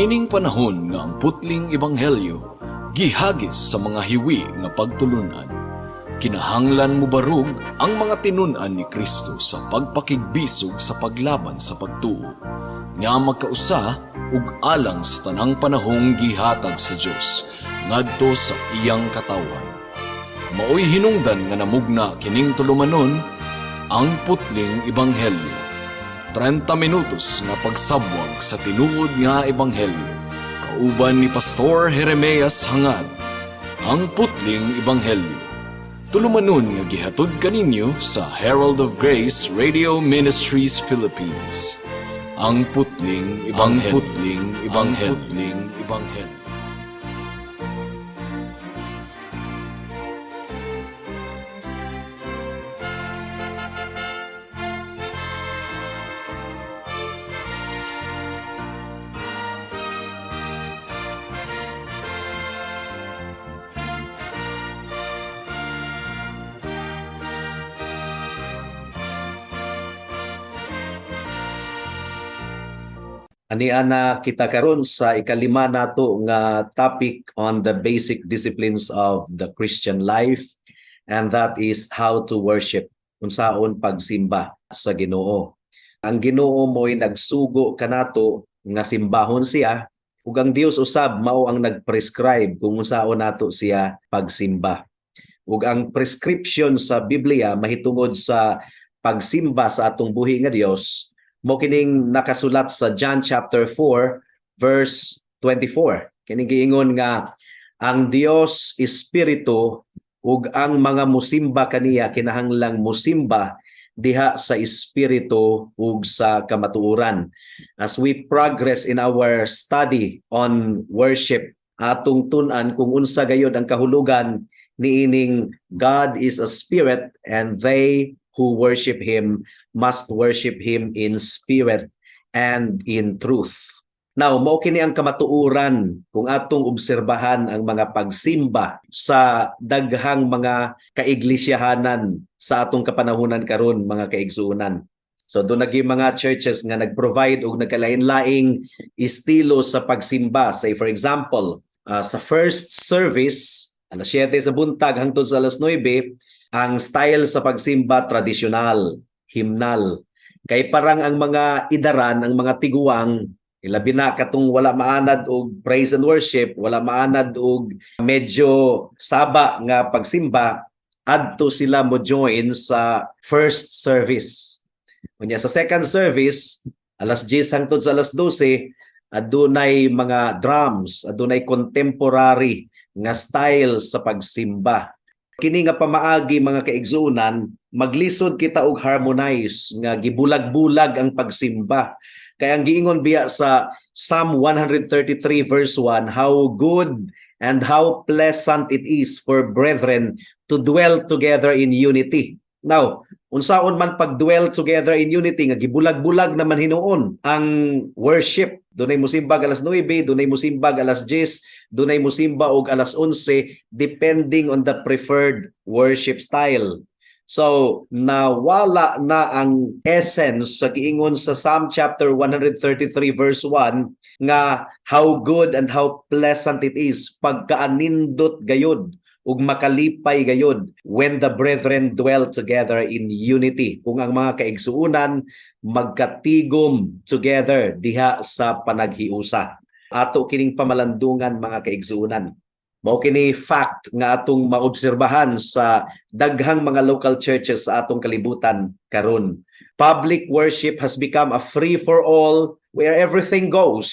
Niining panahon nga ang putling ebanghelyo gihagis sa mga hiwi nga pagtulunan, kinahanglan mobarog ang mga tinun-an ni Kristo sa pagpakigbisog sa paglaban sa pagtuo nga magkausa ug alang sa tanang panahong gihatag sa Dios ngadto sa iyang katawhan. Maoy hinungdan nga namugna kining tulumanon, Ang Putling Ebanghelyo. 30 minutos nga pagsabwag sa tinuod nga ebanghelyo. Kauban ni Pastor Jeremias Hangad. Ang Putling Ebanghelyo. Tulumanon nga gihatod kaninyo sa Herald of Grace Radio Ministries Philippines. Ang Putling Ebanghelyo. Ang Putling Ebanghelyo. Ang Putling Ebanghelyo. Ania na kita karon sa ikalima nato nga topic on the basic disciplines of the Christian life, and that is how to worship, unsaon pagsimba sa Ginoo. Ang Ginoo mo'y nagsugo kanato nga simbahon siya, ug ang Dios usab mao ang nagprescribe kung unsaon nato siya pagsimba. Ug ang prescription sa Biblia mahitungod sa pagsimba sa atong buhi nga Dios mo kining nakasulat sa John chapter 4 verse 24. Kining giingon nga ang Dios espiritu ug ang mga musimba kaniya kinahanglang musimba diha sa espiritu ug sa kamatuoran. As we progress in our study on worship, atong tun-an kung unsa gayod ang kahulugan niining God is a spirit and they who worship him must worship him in spirit and in truth. Now, mao kini ang kamatuoran kung atong obserbahan ang mga pagsimba sa daghang mga kaiglisyahanan sa atong kapanahunan karon, mga kaigsuonan. So doon naging mga churches nga nag-provide og nagkalain-laing estilo sa pagsimba. Say, for example, sa first service, alas 7 sa buntag hangtod sa alas 9, ang style sa pagsimba tradisyonal, hymnal. Kay parang ang mga idaran, ang mga tiguang, ilabi na katong wala maanad og praise and worship, wala maanad og medyo saba nga pagsimba, adto sila mo join sa first service. Unya sa second service, alas 10 hangtod sa alas 12, adunay mga drums, adunay contemporary nga style sa pagsimba. Kini nga pamaagi, mga kaigsuonan, maglisod kita og harmonize nga gibulag-bulag ang pagsimba. Kaya ang giingon biya sa Psalm 133 verse 1, "How good and how pleasant it is for brethren to dwell together in unity." Now, unsaon man pag-dwell together in unity nga gibulag-bulag naman hinuon ang worship? Dunay musimbag alas 9, dunay musimbag alas 10, dunay musimba og alas 11, depending on the preferred worship style. So, nawala na ang essence sa giingon sa Psalm chapter 133 verse 1 nga how good and how pleasant it is, pagkaanindot gayod ug makalipay gayod, when the brethren dwell together in unity. Kung ang mga kaigsuonan magkatigom together diha sa panaghiusa. Ato kining pamalandungan, mga kaigsuonan. Mao kini fact nga atong maobserbahan sa daghang mga local churches sa atong kalibutan karon. Public worship has become a free for all where everything goes.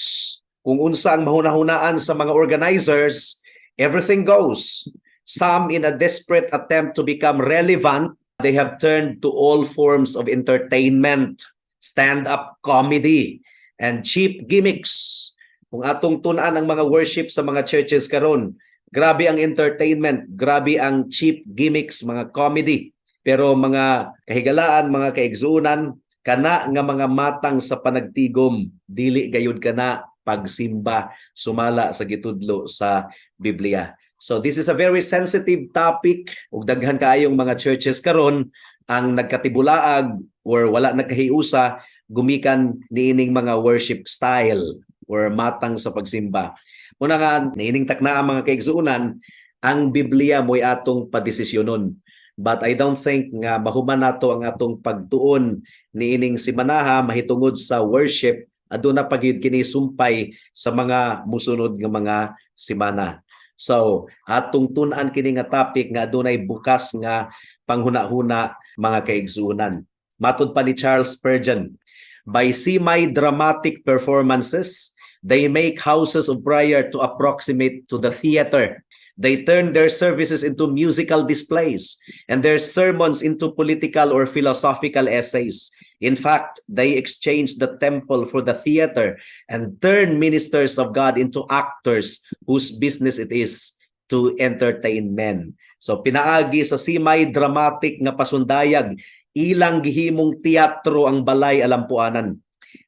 Kung unsa ang mahunahunaan sa mga organizers, everything goes. Some, in a desperate attempt to become relevant, they have turned to all forms of entertainment, stand-up comedy, and cheap gimmicks. Kung atong tun-an ang mga worship sa mga churches karon, grabe ang entertainment, grabe ang cheap gimmicks, mga comedy. Pero mga kahigalaan, mga kaigsuonan, kana nga mga matang sa panagtigom, dili gayud kana pagsimba sumala sa gitudlo sa Biblia. So this is a very sensitive topic ug daghan kaayong mga churches karon ang nagkatibulaag or wala nagkahiusa gumikan niining mga worship style. or matang sa pagsimba. Una nga niining takna, mga kaigsuonan, ang Biblia mo'y atong padesisyonon. But I don't think nga mahuman nato ang atong pagtuon niining simanaha mahitungod sa worship. Aduna pa gyud kini sumpay sa mga musunod nga mga semana. So, atong tun-an kini nga topic nga adunay bukas nga panghuna-huna, mga kaigsuonan. Matud pa ni Charles Spurgeon, "By semi-dramatic performances, they make houses of prayer to approximate to the theater. They turn their services into musical displays and their sermons into political or philosophical essays. In fact, they exchange the temple for the theater and turn ministers of God into actors whose business it is to entertain men." So pinaagi sa semi-dramatic nga pasundayag, ilang gihimong teatro ang balay alampuanan.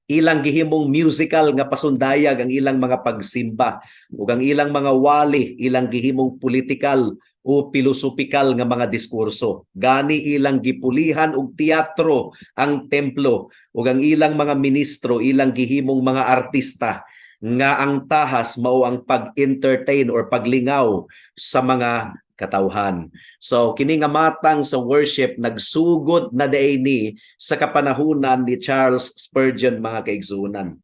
Ilang gihimong musical nga pasundayag ang ilang mga pagsimba ug ang ilang mga wali ilang gihimong political o philosophical nga mga diskurso. Gani ilang gipulihan og teatro ang templo ug ang ilang mga ministro ilang gihimong mga artista nga ang tahas mao ang pag-entertain or paglingaw sa mga katawhan. So kini nga matang sa worship nagsugod na diay ni sa kapanahunan ni Charles Spurgeon, mga kaigsuonan.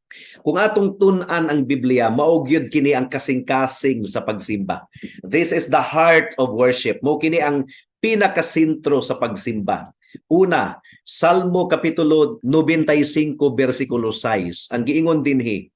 Kung atong tun-an ang Biblia, mao gyud kini ang kasing-kasing sa pagsimba. This is the heart of worship. Mao kini ang pinakasentro sa pagsimba. Una, Salmo kapitulo 95 bersikulo 6. Ang giingon dinhi,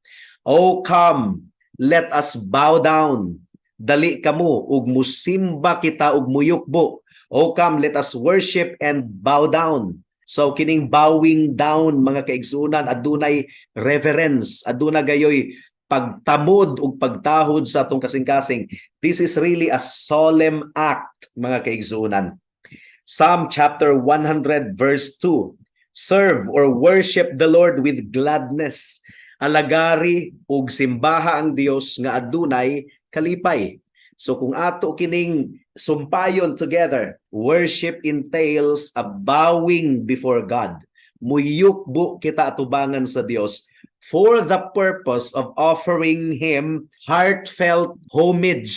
"Oh come, let us bow down. Dali kamo ug musimba kita ug muyukbo. Oh come, let us worship and bow down." So kining bowing down, mga kaigsuonan, adunay reverence, aduna gayoy pagtamod ug pagtahod sa atong kasing-kasing. This is really a solemn act, mga kaigsuonan. Psalm chapter 100 verse 2. "Serve or worship the Lord with gladness. Alagari ug simbaha ang Dios nga adunay kalipay." So kung ato kining sumpayon together, worship entails a bowing before God. Muyukbo kita atubangan sa Dios for the purpose of offering Him heartfelt homage,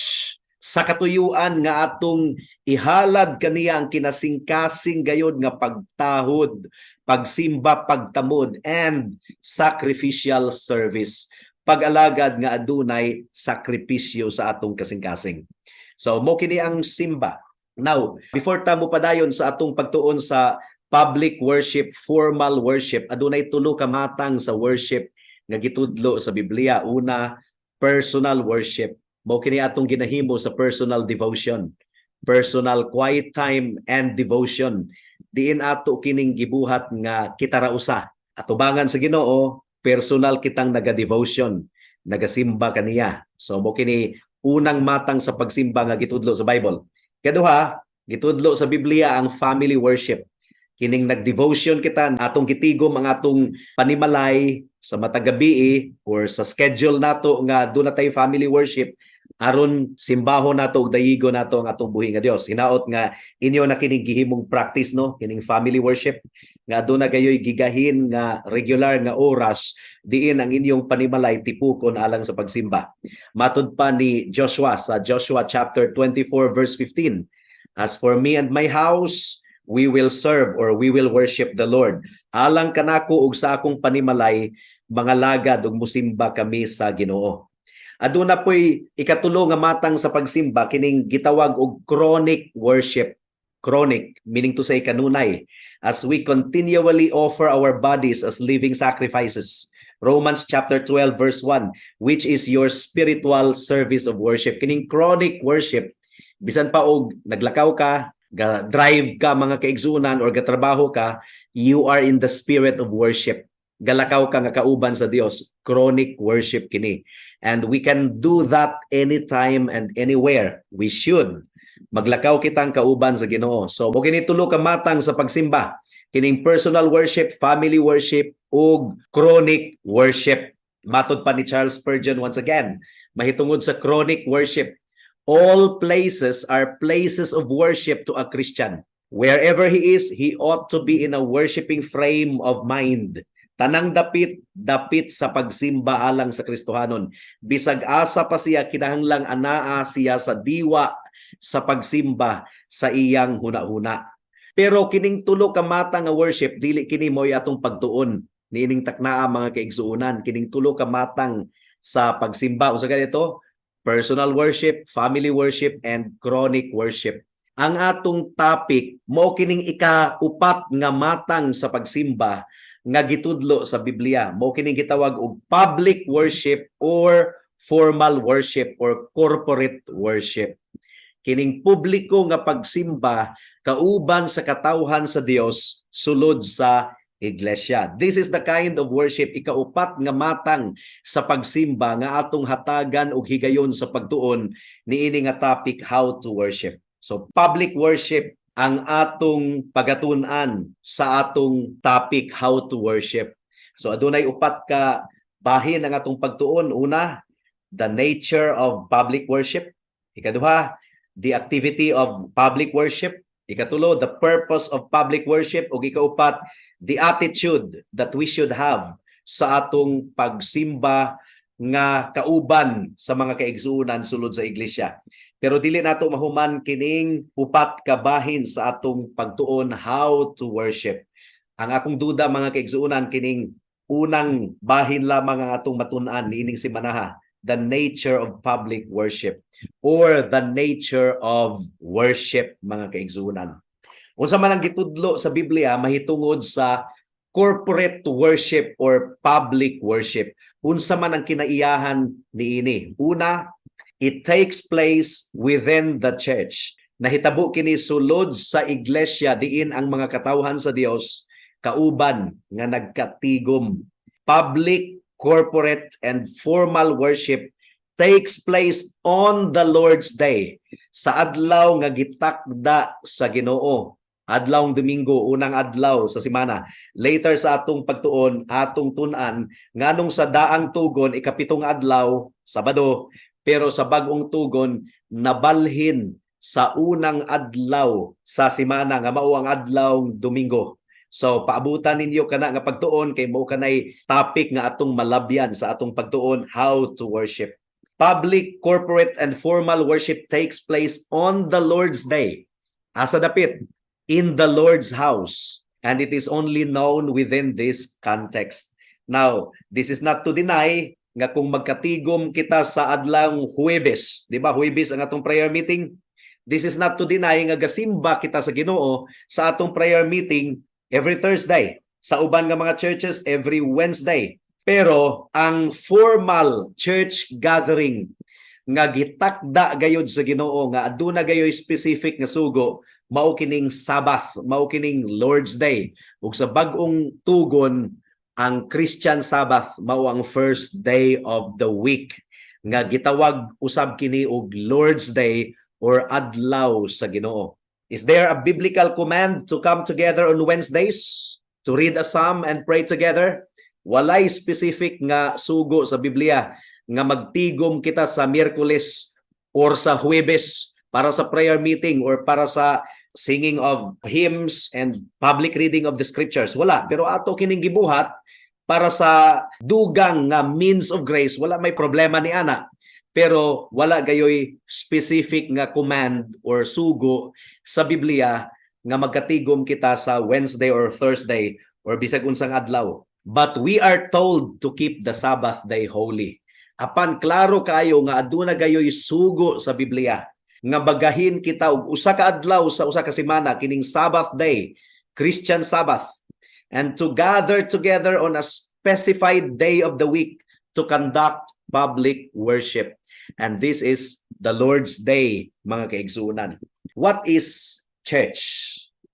sa katuyuan nga atong ihalad kaniya ang kinasingkasing gayod nga pagtahod, pagsimba, pagtamod and sacrificial service. Pag-alagad nga adunay sakripisyo sa atong kasing-kasing. So mao kini ang simba. Now, before ta mo padayon sa atong pagtuon sa public worship, formal worship, adunay tulo ka matang sa worship nga gitudlo sa Biblia. Una, personal worship. Mao kini atong ginahimo sa personal devotion, personal quiet time and devotion. Diin ato kining gibuhat nga kita ra usa. Atubangan sa Ginoo, personal kitang naga-devotion, nagasimba kaniya. So mao kini unang matang sa pagsimba nga gitudlo sa Bible. Kaduha, gitudlo sa Biblia ang family worship. Kining nag-devotion kita, atong gitigom ang atong panimalay sa matag gabii or sa schedule nato nga duna tay family worship aron simbahon nato ug dayigo nato ang atong buhi nga Dios. Hinaot nga inyo na kining gihimong practice, no, kining family worship nga aduna kayoy gigahin nga regular nga oras diin ang inyong panimalay tipukon alang sa pagsimba. Matud pa ni Joshua sa Joshua chapter 24 verse 15, "As for me and my house, we will serve or we will worship the Lord." Alang kanako ug sa akong panimalay, mangalagad ug musimba kami sa Ginoo. Aduna po'y ikatulo nga matang sa pagsimba, kining gitawag og chronic worship. Chronic, meaning to say kanunay. As we continually offer our bodies as living sacrifices. Romans chapter 12 verse 1, "which is your spiritual service of worship." Kining chronic worship, bisan pa og naglakaw ka, ga drive ka, mga kaigsuonan, or gatrabaho ka, you are in the spirit of worship. Galakaw ka nga kauban sa Dios. Chronic worship kini. And we can do that anytime and anywhere. We should. Maglakaw kitang kauban sa Ginoo. So mao kini tulo ka matang sa pagsimba. Kining personal worship, family worship ug chronic worship. Matod pa ni Charles Spurgeon once again, mahitungod sa chronic worship, "All places are places of worship to a Christian. Wherever he is, he ought to be in a worshiping frame of mind." Tanang dapit, dapit sa pagsimba alang sa Kristohanon. Bisag asa pa siya, kinahanglang anaa siya sa diwa sa pagsimba sa iyang hunahuna. Pero kining tulo ka mata nga worship, dili kini mo'y atong pagtuon niining taknaa, mga kaigsuonan. Kining tulo ka matang sa pagsimba. Unsa ganito? Personal worship, family worship, and chronic worship. Ang atong topic mao kining ika-upat nga matang sa pagsimba nga gitudlo sa Biblia. Mao kining gitawag og public worship or formal worship or corporate worship. Kining publiko nga pagsimba kauban sa katawhan sa Dios sulod sa iglesia. This is the kind of worship, ikaupat nga matang sa pagsimba nga atong hatagan og higayon sa pagtuon niini nga topic, how to worship. So public worship ang atong pagatun-an sa atong topic, how to worship. So adunay upat ka bahin ang atong pagtuon. Una, the nature of public worship. Ikaduha, the activity of public worship. Ikatulo, the purpose of public worship. Ug ikaupat, the attitude that we should have sa atong pagsimba nga kauban sa mga kaigsuonan sulod sa iglesia. Pero dili nato mahuman kining upat ka bahin sa atong pagtuon, how to worship. Ang akong duda, mga kaigsuonan, kining unang bahin lamang ang atong matun-an niining simanaha, the nature of public worship or the nature of worship, mga kaigsuonan. Unsa man ang gitudlo sa Biblia mahitungod sa corporate worship or public worship? Unsa man ang kinaiyahan niini? Una, it takes place within the church. Nahitabo kini sulod sa iglesia diin ang mga katawhan sa Dios kauban nga nagkatigom. Public, corporate, and formal worship takes place on the Lord's Day, sa adlaw nga gitakda sa Ginoo. Adlawng Domingo, unang adlaw sa semana. Later sa atong pagtuon, atong tun-an nganong sa daang tugon ikapitong adlaw, Sabado, pero sa bag-ong tugon nabalhin sa unang adlaw sa semana nga mao ang adlaw Domingo. So paabutan ninyo kana nga pagtuon kay mao kanay topic nga atong malabyan sa atong pagtuon, how to worship. Public, corporate, and formal worship takes place on the Lord's Day. Asa dapit? In the Lord's house. And it is only known within this context. Now, this is not to deny nga kung magkatigom kita sa adlawng Huwebes, di ba? Huwebes ang atong prayer meeting. This is not to deny nga gasimba kita sa Ginoo sa atong prayer meeting every Thursday. Sa uban nga mga churches, every Wednesday. Pero ang formal church gathering nga gitakda gayod sa Ginoo nga aduna gayoy specific nga sugo, mao kining Sabbath, mao kining Lord's Day. Ug sa bag-ong tugon, ang Christian Sabbath mao ang first day of the week nga gitawag usab kini og Lord's Day or adlaw sa Ginoo. Is there a biblical command to come together on Wednesdays to read a psalm and pray together? Walay specific nga sugo sa Biblia nga magtigom kita sa Miyerkules or sa Huwebes para sa prayer meeting or para sa singing of hymns and public reading of the scriptures. Wala. Pero ato kining gibuhat para sa dugang nga means of grace, wala may problema ni ana. Pero wala gayoy specific nga command or sugo sa Biblia nga magkatigom kita sa Wednesday or Thursday or bisag unsang adlaw. But we are told to keep the Sabbath day holy. Apan klaro kayo nga aduna gayoy sugo sa Biblia nga bagahin kita og usa ka adlaw sa usa ka semana, kining Sabbath day, Christian Sabbath, and to gather together on a specified day of the week to conduct public worship. And this is the Lord's Day, mga kaigsuonan. What is church?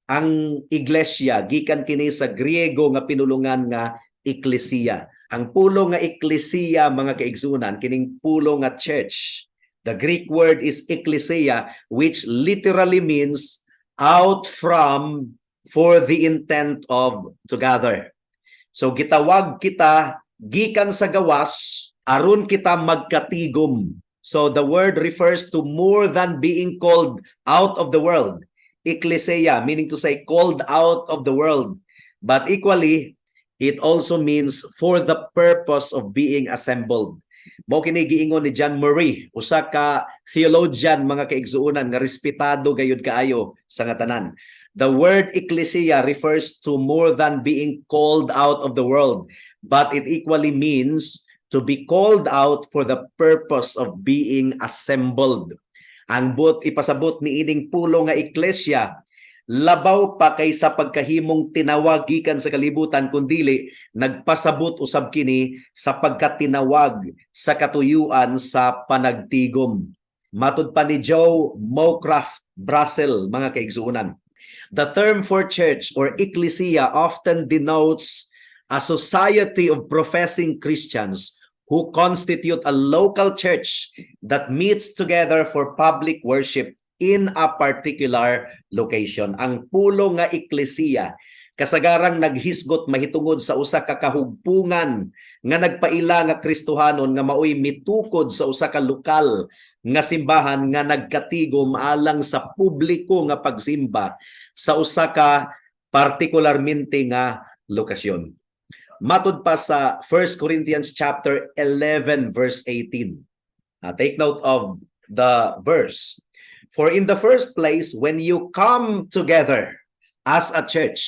Ang iglesia gikan kini sa Griego nga pinulungan nga ekklesia. Ang pulong nga ekklesia, mga kaigsuonan, kining pulong nga church. The Greek word is ekklesia, which literally means out from, for the intent of, to gather. So gitawag kita gikan sa gawas aron kita magkatigom. So the word refers to more than being called out of the world. Ekklesia, meaning to say called out of the world. But equally, It also means for the purpose of being assembled. Mao kini giingon ni John Murray, usa ka theologian, mga kaigsuonan, nga respetado gayud kaayo sa nga tanan. The word "ecclesia" refers to more than being called out of the world, but it equally means to be called out for the purpose of being assembled. Ang buot ipasabot ni ining pulong nga "ecclesia", labaw pa kaysa pagkahimong tinawag gikan sa kalibutan, kundili nagpasabot usab kini sa pagkatinawag sa katuyuan sa panagtigom. Matud pa ni Joe Morecraft Russell, mga kaigsuonan, the term for church or ecclesia often denotes a society of professing Christians who constitute a local church that meets together for public worship in a particular location. Ang pulong nga "ecclesia" kasagarang naghisgot mahitungod sa usa ka kahugpungan nga nagpaila nga Kristohanon nga maoy mitukod sa usa ka lokal nga simbahan nga nagkatigom alang sa publiko nga pagsimba sa usa ka partikularmente nga lokasyon. Matud pa sa 1 Corinthians chapter 11 verse 18. Take note of the verse. "For in the first place, when you come together as a church,"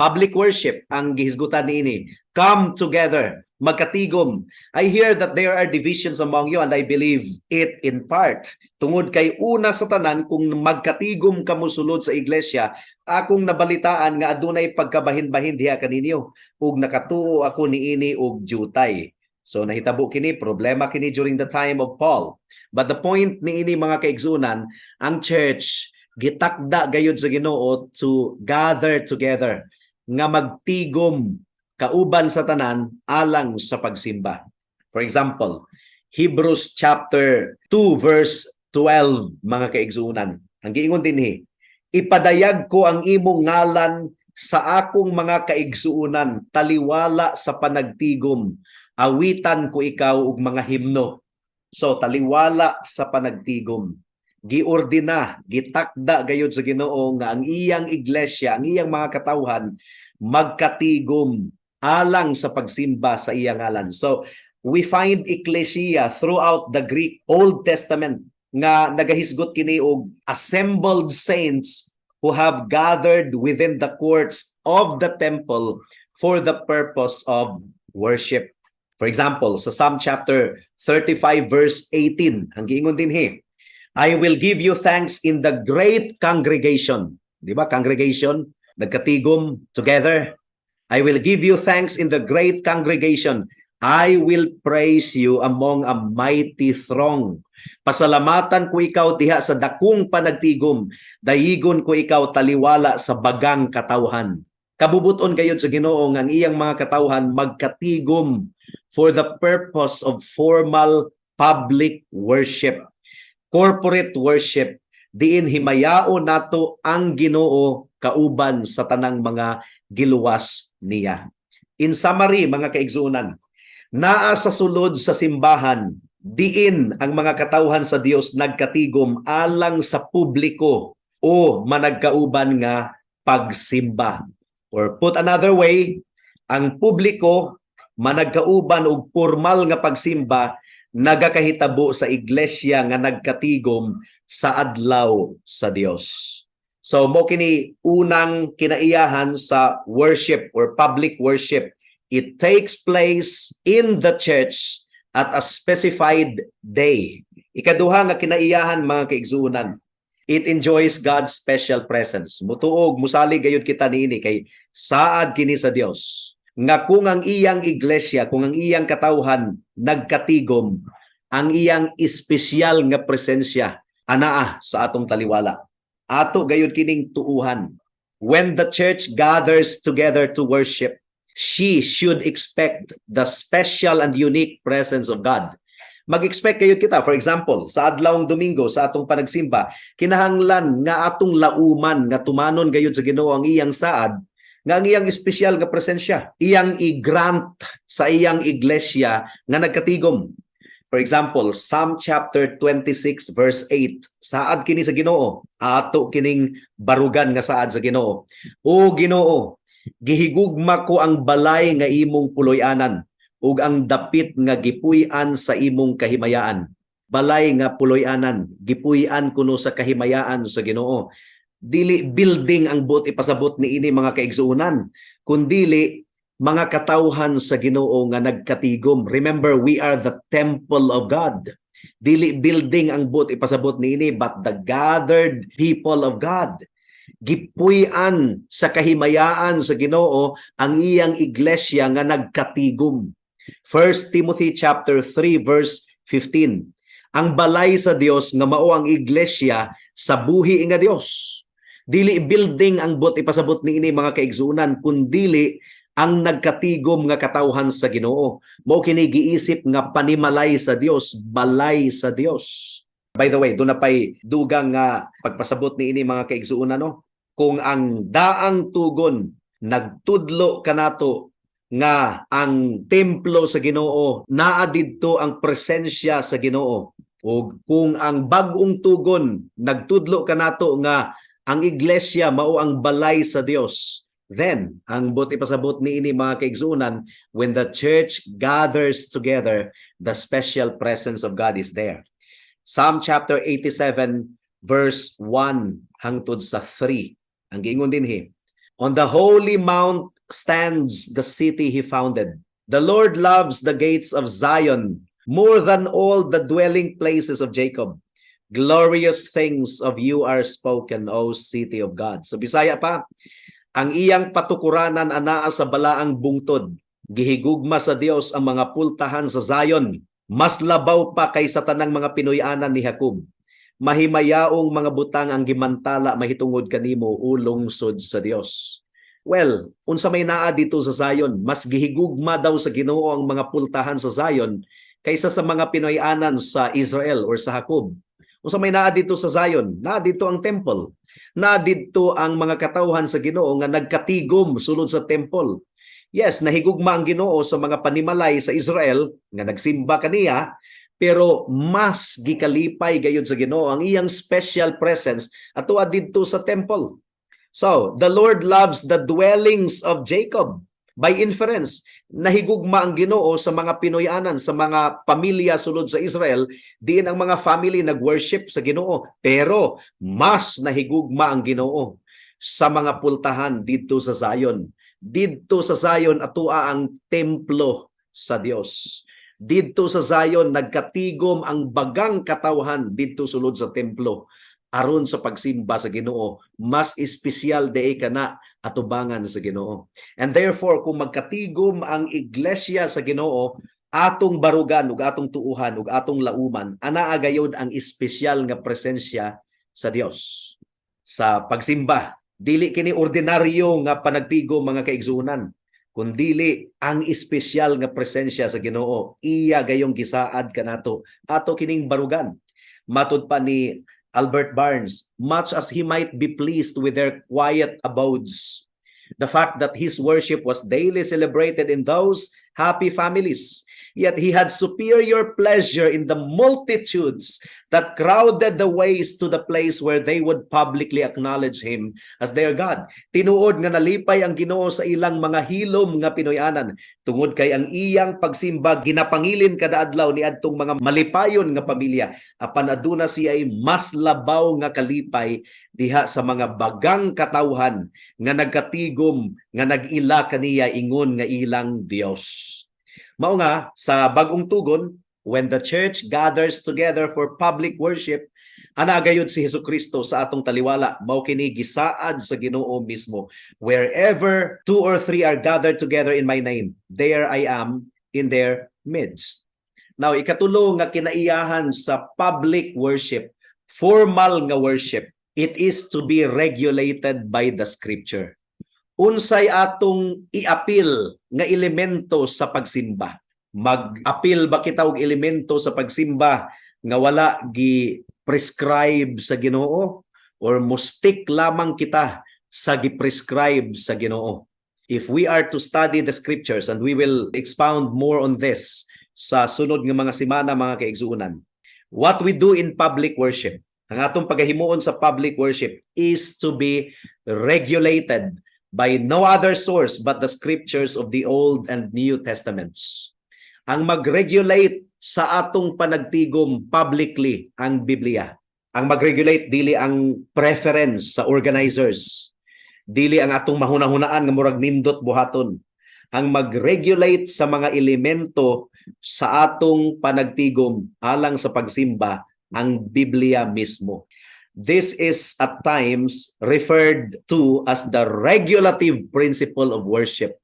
public worship ang gihisgutan niini. Come together, magkatigom. "I hear that there are divisions among you, and I believe it in part." Tungod kay una sa tanan, kung magkatigom kamo sulod sa iglesia, akong nabalitaan nga adunay pagkabahin-bahin diha kaninyo ug nakatuo ako niini og jutay. So nahitabo kini, problema kini during the time of Paul. But the point niini, mga kaigsunan, ang church gitakda gayud sa Ginoo to gather together, nga magtigom kauban sa tanan alang sa pagsimba. For example, Hebrews chapter 2 verse 12, mga kaigsunan. Ang giingon dinhi, "Ipadayag ko ang imong ngalan sa akong mga kaigsuonan, taliwala sa panagtigom. Awitan ko ikaw og mga himno." So taliwala sa panagtigom. Giordina, gitakda gayud sa Ginoo nga ang iyang iglesia, ang iyang mga katawhan magkatigom alang sa pagsimba sa iyang ngalan. So we find "ecclesia" throughout the Greek Old Testament nga nagahisgot kini og assembled saints who have gathered within the courts of the temple for the purpose of worship. For example, sa Psalm chapter 35 verse 18, ang giingon dinhi, "I will give you thanks in the great congregation." Di ba? Congregation, nagkatigom together. "I will give you thanks in the great congregation. I will praise you among a mighty throng." Pasalamatan ko ikaw diha sa dakong panagtigom. Dayigon ko ikaw taliwala sa bagang katawhan. Kabubuton gayud sa Ginoo nga ang iyang mga katawhan magkatigom for the purpose of formal public worship. Corporate worship diin himayaon nato ang Ginoo kauban sa tanang mga giluwas niya. In summary, mga kaigsuonan, naa sa sulod sa simbahan diin ang mga katawhan sa Dios nagkatigom alang sa publiko o managkauban nga pagsimba. Or put another way, ang publiko managkauban og formal nga pagsimba nagakahitabo sa iglesia nga nagkatigom sa adlaw sa Dios. So mao kini unang kinaiyahan sa worship or public worship. It takes place in the church at a specified day. Ikaduha nga kinaiyahan, mga kaigsuonan, it enjoys God's special presence. Mutuog, musalig gayud kita niini kay saad kini sa Dios nga kung ang iyang iglesia, kung ang iyang katawhan nagkatigom, ang iyang espesyal nga presensya anaa sa atong taliwala. Ato gayud kining tuuhan. When the church gathers together to worship, she should expect the special and unique presence of God. Mag-expect kayo kita, for example, sa adlawng Domingo sa atong panagsimba, kinahanglan nga atong lauman nga tumanon gayud sa Ginoo ang iyang saad nga ang iyang espesyal nga presensya, iyang i-grant sa iyang iglesia nga nagkatigom. For example, Psalm chapter 26 verse 8, saad kini sa Ginoo, ato kining barugan nga saad sa Ginoo. "O Ginoo, Gihigugma ko ang balay nga imong puloy-anan ug ang dapit nga gipuy-an sa imong kahimayaan. Balay nga puloy-anan, gipuy-an kuno sa kahimayaan sa Ginoo. Dili building ang buot ipasabot niini, mga kaigsuonan, kundili mga katawhan sa Ginoo nga nagkatigom. Remember, we are the temple of God. Dili building ang buot ipasabot niini, but the gathered people of God. Gipuy-an sa kahimayaan sa Ginoo ang iyang iglesia nga nagkatigom. 1 Timothy chapter 3 verse 15. Ang balay sa Dios nga mao ang iglesia sa buhi nga Dios. Dili building ang buot ipasabot niini, mga kaigsuonan, kundili ang nagkatigom nga katawhan sa Ginoo. Mao kini giisip nga panimalay sa Dios, balay sa Dios. By the way, duna pay dugang nga pagpasabot niini, mga kaigsuonan, no? Kung ang daang tugon nagtudlo kanato nga ang templo sa Ginoo, naa didto ang presensya sa Ginoo, ug kung ang bag-ong tugon nagtudlo kanato nga ang iglesia mao ang balay sa Dios, then ang buot ipasabot niini, mga kaigsuonan, when the church gathers together, the special presence of God is there. Psalm chapter 87 verse 1 hangtod sa 3, ang giingon dinhi: "On the holy mount stands the city he founded. The Lord loves the gates of Zion more than all the dwelling places of Jacob. Glorious things of you are spoken, O city of God." So Bisaya pa, ang iyang patukuranan anaa sa balaang bungtod. Gihigugma sa Dios ang mga pultahan sa Zion. Mas labaw pa kaysa tanang mga pinuy-anan ni Jacob. Mahimayaong mga butang ang gimantala mahitungod kanimo, o lungsod sa Dios. Well, unsa may naa dito sa Zion? Mas gihigugma daw sa Ginoo ang mga pultahan sa Zion kaysa sa mga pinuy-anan sa Israel or sa Jacob. Unsa may naa dito sa Zion? Naa dito ang temple. Naa dito ang mga katawhan sa Ginoo nga nagkatigom sulod sa temple. Yes, nahigugma ang Ginoo sa mga panimalay sa Israel nga nagsimba kaniya, pero mas gikalipay gayud sa Ginoo ang iyang special presence ato didto sa temple. So, the Lord loves the dwellings of Jacob. By inference, nahigugma ang Ginoo sa mga pinuy-anan, sa mga pamilya sulod sa Israel, diin ang mga family nag-worship sa Ginoo. Pero mas nahigugma ang Ginoo sa mga pultahan didto sa Zion. Didto sa Zion atua ang templo sa Dios. Didto sa Zion nagkatigom ang bagang katawhan didto sulod sa templo aron sa pagsimba sa Ginoo. Mas espesyal diay kana atubangan sa Ginoo. And therefore, kung magkatigom ang iglesia sa Ginoo, atong barugan ug atong tuuhan ug atong lauman, anaa gayod ang espesyal nga presensya sa Dios sa pagsimba. Dili kini ordinaryo nga panagtigom, mga kaigsuonan, kundili ang espesyal nga presensya sa Ginoo, iya gayong gisaad kanato. Ato kining barugan. Matud pa ni Albert Barnes, much as he might be pleased with their quiet abodes, the fact that his worship was daily celebrated in those happy families, yet he had superior pleasure in the multitudes that crowded the ways to the place where they would publicly acknowledge him as their God. Tinuod nga nalipay ang Ginoo sa ilang mga hilom nga pinuy-anan tungod kay ang iyang pagsimba ginapangilin kada adlaw ni adtong mga malipayon nga pamilya, apan aduna siya ay mas labaw nga kalipay diha sa mga bagang katawhan nga nagkatigom nga nag-ila kaniya ingon nga ilang Dios. Mao nga sa bag-ong tugon, when the church gathers together for public worship, ana gayud si Hesukristo sa atong taliwala. Mao kini gisaad sa Ginoo mismo. "Wherever two or three are gathered together in my name, there I am in their midst." Now, ikatulo nga kinaiyahan sa public worship, formal nga worship, it is to be regulated by the scripture. Unsay atong iapil nga elemento sa pagsimba? Mag-apil ba kita og elemento sa pagsimba nga wala gi prescribe sa Ginoo or mo-stick lamang kita sa gi-prescribe sa Ginoo? If we are to study the scriptures, and we will expound more on this sa sunod nga mga semana, mga kaigsuonan. What we do in public worship, ang atong pagahimuon sa public worship is to be regulated by no other source but the scriptures of the Old and New Testaments. Ang mag-regulate sa atong panagtigom publicly, ang Biblia. Ang mag-regulate, dili ang preference sa organizers. Dili ang atong mahuna-hunaan nga murag nindot buhaton. Ang mag-regulate sa mga elemento sa atong panagtigom alang sa pagsimba, ang Biblia mismo. This is at times referred to as the regulative principle of worship.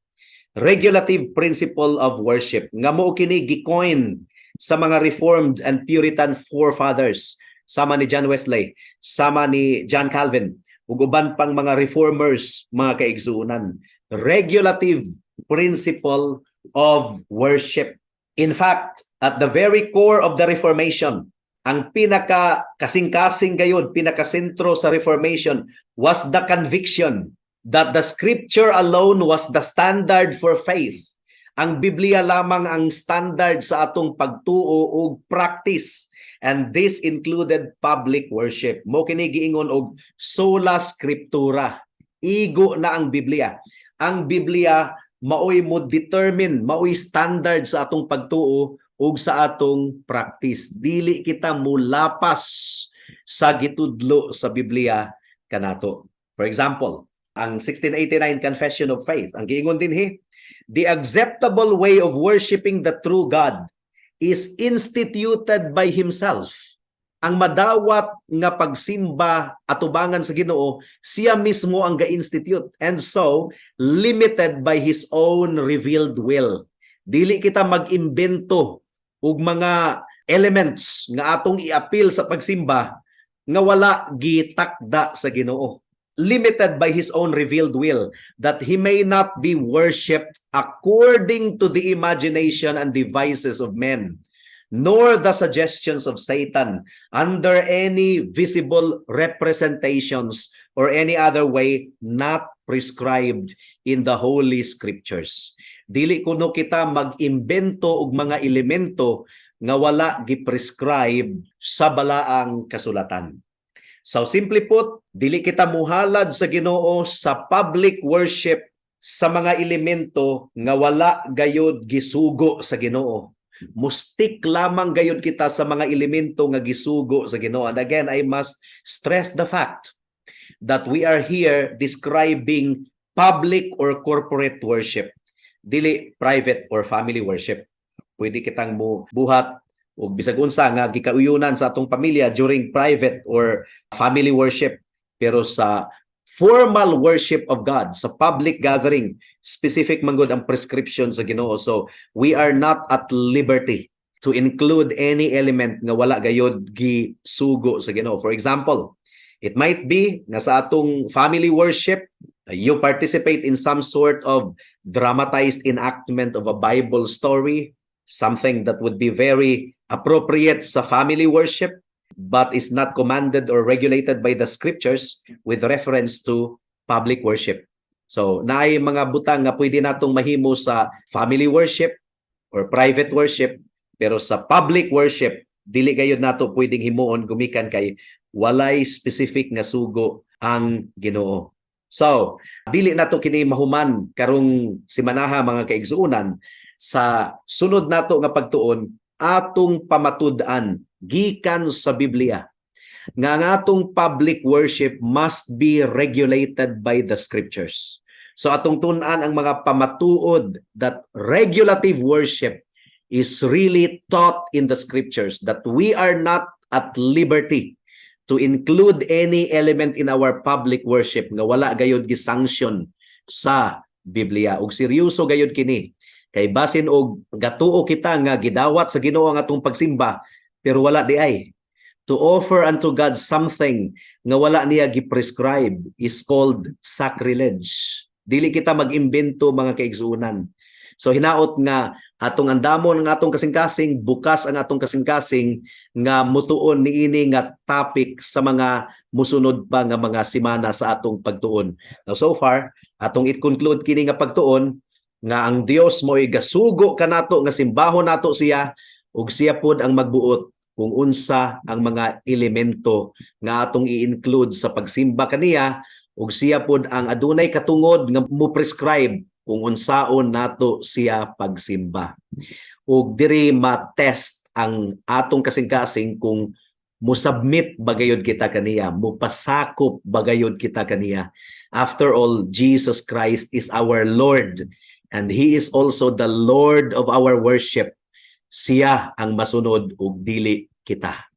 Regulative principle of worship nga mao kini gi-coin sa mga Reformed and Puritan forefathers sama ni John Wesley, sama ni John Calvin ug uban pang mga reformers, mga kaigsuonan. Regulative principle of worship. In fact, at the very core of the Reformation, ang pinaka kasing-kasing gayud, pinakasentro sa Reformation was the conviction that the scripture alone was the standard for faith. Ang Biblia lamang ang standard sa atong pagtuo ug practice, and this included public worship. Mao kini giingon og sola scriptura. Igo na ang Biblia. Ang Biblia maoy mo determine, maoy standard sa atong pagtuo ug sa atong practice. Dili kita mulapas sa gitudlo sa Biblia kanato. For example, ang 1689 Confession of Faith, ang giingon dinhi, "The acceptable way of worshiping the true God is instituted by himself." Ang madawat nga pagsimba atubangan sa Ginoo, siya mismo ang ga-institute and so limited by his own revealed will. Dili kita mag-imbento og mga elements nga atong iapil sa pagsimba nga wala gitakda sa Ginoo. Limited by his own revealed will, that he may not be worshipped according to the imagination and devices of men, nor the suggestions of Satan, under any visible representations or any other way not prescribed in the Holy Scriptures. Dili kuno kita mag-imbento og mga elemento nga wala gi-prescribe sa balaang kasulatan. So simply put, dili kita muhalad sa Ginoo sa public worship sa mga elemento nga wala gayod gisugo sa Ginoo. Mu-stick lamang gayod kita sa mga elemento nga gisugo sa Ginoo. And again, I must stress the fact that we are here describing public or corporate worship, dili private or family worship. Pwede kitang mo buhat og bisag unsa nga gikauyunan sa atong pamilya during private or family worship, pero sa formal worship of God, sa public gathering, specific man gud ang prescription sa Ginoo. So we are not at liberty to include any element nga wala gayod gisugo sa Ginoo. For example, it might be nga sa atong family worship, you participate in some sort of dramatized enactment of a Bible story, something that would be very appropriate sa family worship but is not commanded or regulated by the scriptures with reference to public worship. So, naay mga butang nga pwede natong mahimo sa family worship or private worship, pero sa public worship dili gayud nato pwedeng himuon gumikan kay walay specific nga sugo ang Ginoo. So, dili nato kini mahuman karong simanaha, mga kaigsuonan. Sa sunod nato nga pagtuon, atong pamatud-an gikan sa Biblia nga ang atong public worship must be regulated by the scriptures. So atong tun-an ang mga pamatuod that regulative worship is really taught in the scriptures, that we are not at liberty to include any element in our public worship nga wala gayud gi-sanction sa Biblia. Ug seryoso gayud kini kay basin og gatuo kita nga gidawat sa Ginoo ang atong pagsimba, pero wala diay. To offer unto God something nga wala niya gi-prescribe is called sacrilege. Dili kita mag-imbento, mga kaigsuonan. So hinaot nga atong andamon ang atong kasing-kasing, bukas ang atong kasing-kasing nga mutuon niini nga topic sa mga musunod pa nga mga simana sa atong pagtuon. Now, so far, atong i-conclude kini nga pagtuon nga ang Dios mo'y gasugo kanato nga simbahon nato siya ug siya pod ang magbuot kung unsa ang mga elemento nga atong i-include sa pagsimba kaniya. Ug siya pod ang adunay katungod nga mo prescribe kung unsaon nato siya pagsimba. Ug diri ma-test ang atong kasing-kasing kung mo-submit ba gayud kita kaniya, mopasakop ba gayud kita kaniya. After all, Jesus Christ is our Lord and He is also the Lord of our worship. Siya ang masunod ug dili kita.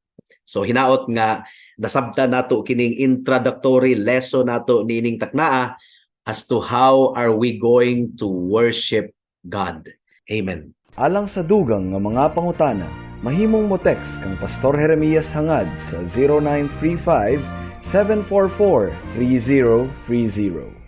So hinaot nga nasabtan nato kining introductory lesson nato niining taknaa as to how are we going to worship God. Amen. Alang sa dugang nga mga pangutana, mahimong mo text kang Pastor Jeremias Hangad sa 0935 744 3030.